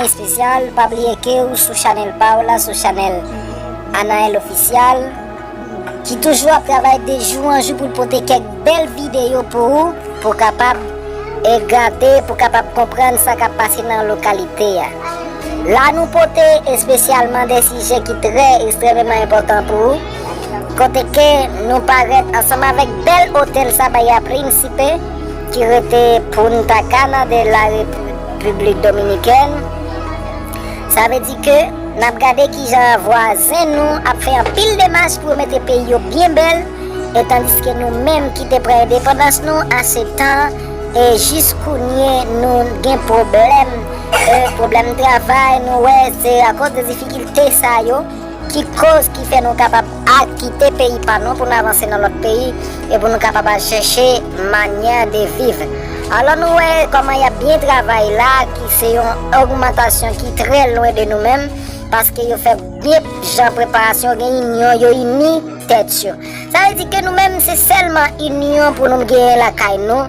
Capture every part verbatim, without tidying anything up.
Espesyal, pa bliye ke ou sou chanèl pa w la, sou chanèl Anaël Official, ki toujou ap travay de jou an jou pou l pote kèk bèl videyo pou ou, pou w kapab e gade, pou w kapab konprann sa k ap pase nan lokalite a. La nou pote espesyalman de sijè ki trè ekstrèmeman enpòtan pou ou, kote ke nou parèt ansanm avèk bèl otèl Sabaya Príncipe ki rete Punta Cana de la Repiblik Dominikèn. Sa vle di ke n ap gade kijan vwazen nou ap fè anpil demach pou yo mete peyi yo byen bèl, e tandiske nou menm ki te pran endepandans nou ase tan, e jis kounye nou gen pwoblèm, e pwoblèm travay, nou wè se akoz de difikilte sa yo ki koz ki fè nou kapab kite peyi pa nou pou nou avanse nan lòt peyi e pou nou kapab al chèche manyè de viv. Alò nou wè kòman y ap byen travay la, ki se yon ogmantasyon ki trè lwen de nou menm, paske yo fè byen jan preparasyon, gen inyon, yo ini tèt yo. Sa vle di ke nou menm se sèlman inyon pou nou genyen lakay nou.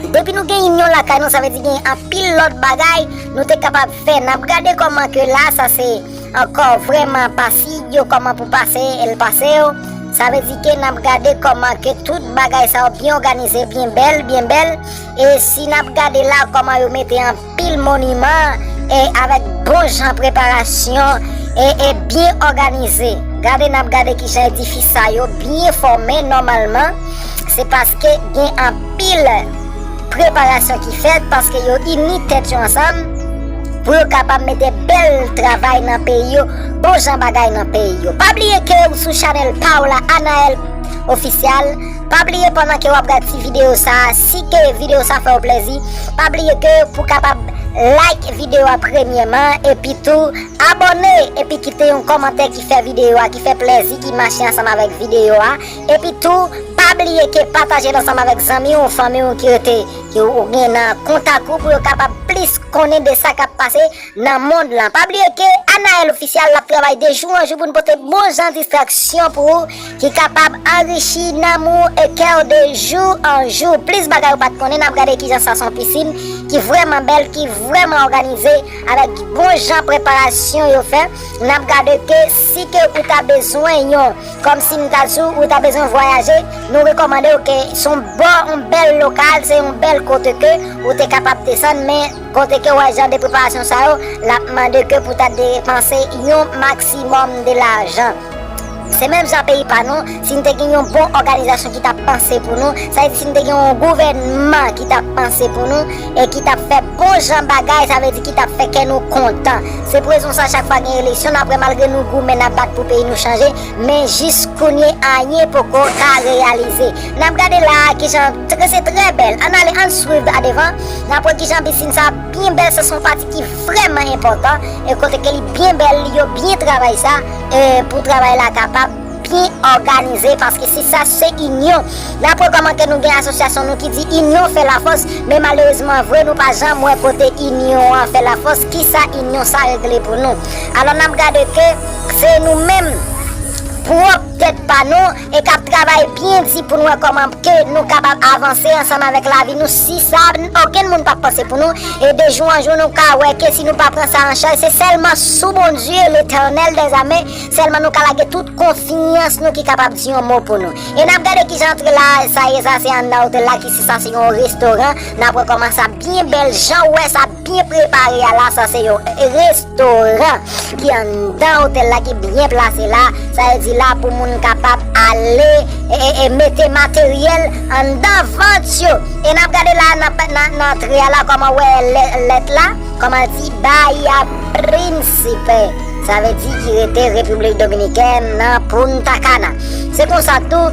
Depi nou gen inyon lakay nou, sa vle di gen anpil lòt bagay nou te kapab fè. N ap gade kòman ke la, sa se ankò vrèman pa si yo kòman pou pase, el pase yo. Sa vle di ke n ap gade kòman ke tout bagay sa yo byen òganize, byen bèl, byen bèl. E si n ap gade la kòman yo mete anpil moniman e avèk bon jan preparasyon e, e byen òganize. Gade, n ap gade kijan edifis sa yo byen fòme nòmalman. Se paske gen anpil preparasyon ki fèt, paske yo ini tèt yo ansanm pou yo kapab mete bèl travay nan peyi yo, bon jan bagay nan peyi yo. Pa bliye ke ou sou chanèl pa w la, Anaël Official. Pa bliye pandan ke w ap gade ti videyo sa, si ke videyo sa fè w plèzi, pa bliye ke pou kapab like videyo a premyèman, epi tou abòne, epi kite yon kòmantè ki fè videyo a, ki fè plèzi, ki mache ansanm avèk videyo a. Epi tou, pa bliye ke pataje l ansanm avèk zanmi w, fanmi w ki rete, ki ou gen nan kontak ou pou yo kapab plis konnen de sa k ap pase nan mond lan. Pa bliye ke Anaël Official l ap travay de jou an jou pou n pote bon jan distraksyon pou ou ki kapab anrichi nanm ou e kè w de jou an jou. Plis bagay ou pa t konnen, n ap gade kijan sa se yon pisin ki vrèman bèl, ki vrèman òganize, avèk bon jan preparasyon yo fè. N ap gade ke si ke ou ta bezwen yon, kòmsi m ta di w, ou ta bezwen vwayaje, nou rekòmande w ke se yon bò, yon bèl lokal, se yon bèl kote ke ou te kapab desann, men kote ke w wè jan de preparasyon sa yo, l ap mande ke pou ta depanse yon maksimòm de lajan. Se menm jan peyi pa nou, si n te gen yon bon òganizasyon ki t ap panse pou nou, sa vle di si n te gen yon gouvènman ki t ap panse pou nou e ki t ap fè bon jan bagay, sa vle di ki t ap fè kè nou kontan. Se pou rezon sa, chak fwa gen eleksyon, n ap wè malgre nou goumen, n ap bat pou peyi nou chanje, men jis kounye a, anyen poko ka reyalize. N ap gade la a kijan, se trè bèl. Ann ale, ann swiv adevan, n ap wè kijan pisin sa byen bèl, sa se yon pati ki vrèman enpòtan, e kote ke li byen bèl, yo byen travay sa, e pou travay la kapab byen òganize, paske si sa se inyon. N ap wè kòman ke nou gen asosyasyon nou ki di inyon fè lafòs, men malerezman vre nou pa janm wè kote inyon an fè lafòs, kisa inyon sa regle pou nou. Alò n ap gade ke se nou menm pwòp tèt pa nou e k ap travay byen di pou nou wè kòman ke nou kapab avanse ansanm avèk lavi nou. Si sa, okenn moun p ap panse pou nou. E de jou an jou, nou ka wè ke si nou pa pran sa an chaj, se sèlman sou Bondye, Letènèl dèzame, sèlman nou ka lage tout konfyans nou ki kapab di yon mo pou nou. E n ap gade kijan antre la, sa ye, sa se anndan otèl la, ki si sa se yon restoran. N ap wè kòman sa byen bèl, jan w wè sa byen prepare a la, sa se yon restoran ki anndan otèl la, ki byen plase la. Sa vle di la pou moun kapab ale e, e, e mete materyèl anndan vant yo. E n ap gade la nan, nan, nan antre a la, kòman w wè lè-, lèt la, kòman l di Bahia Príncipe. Sa vle di ki rete Repiblik Dominikèn nan Punta Cana. Se konsa tou,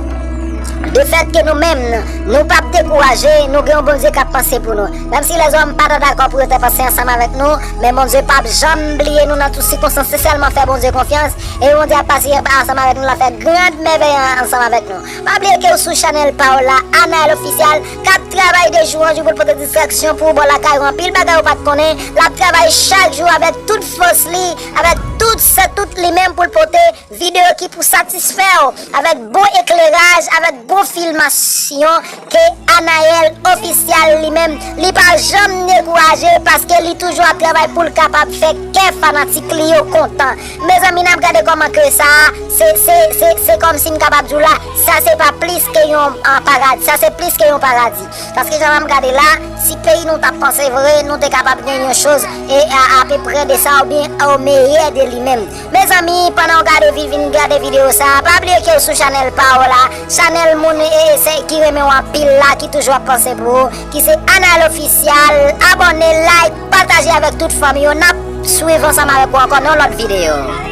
de fèt ke nou menm, nou p ap dekouraje, nou gen yon Bondye k ap panse pou nou. Menm si lèzòm pa ta dakò pou yo te panse ansanm avèk nou, men Bondye p ap janm bliye nou nan tout sikonstans. Se sèlman fè Bondye konfyans, e Bondye ap pase ansanm avèk nou, l ap fè gran mèvèy ansanm avèk nou. Pa bliye ke w sou chanèl pa w la, Anaël Official, k ap travay de jou an jou pou l pote distraksyon pou ou bò lakay ou. Anpil bagay ou pa t konnen, l ap travay chak jou avèk tout fòs li, avèk tout, se tout li menm pou l pote videyo ki pou satisfè w, avèk bon ekleraj, avèk bon filmasyon, ke Anaël Official li menm, li pa janm dekouraje paske li toujou ap travay pou l kapab fè kè fanatik li yo kontan. Mezanmi, n ap gade kòman ke sa, se, se, se, se kòmsi m kapab di w la, sa se pa plis ke yon, an, paradi, sa se plis ke yon paradi. Paske jan m gade la, si peyi nou t ap panse vre, nou te kapab gen yon choz e a, apeprè de sa oubyen o meyè de li menm. Mezanmi, pandan w gade vi-, vin gade videyo sa, pa bliye ke w sou chanèl pa w la, chanèl moun e, e se ki renmen w anpil la, ki toujou ap panse pou ou, ki se Anaël Official. Abòne, like, pataje avèk tout fanmi w. N ap swiv ansanm avèk ou ankò nan lòt videyo.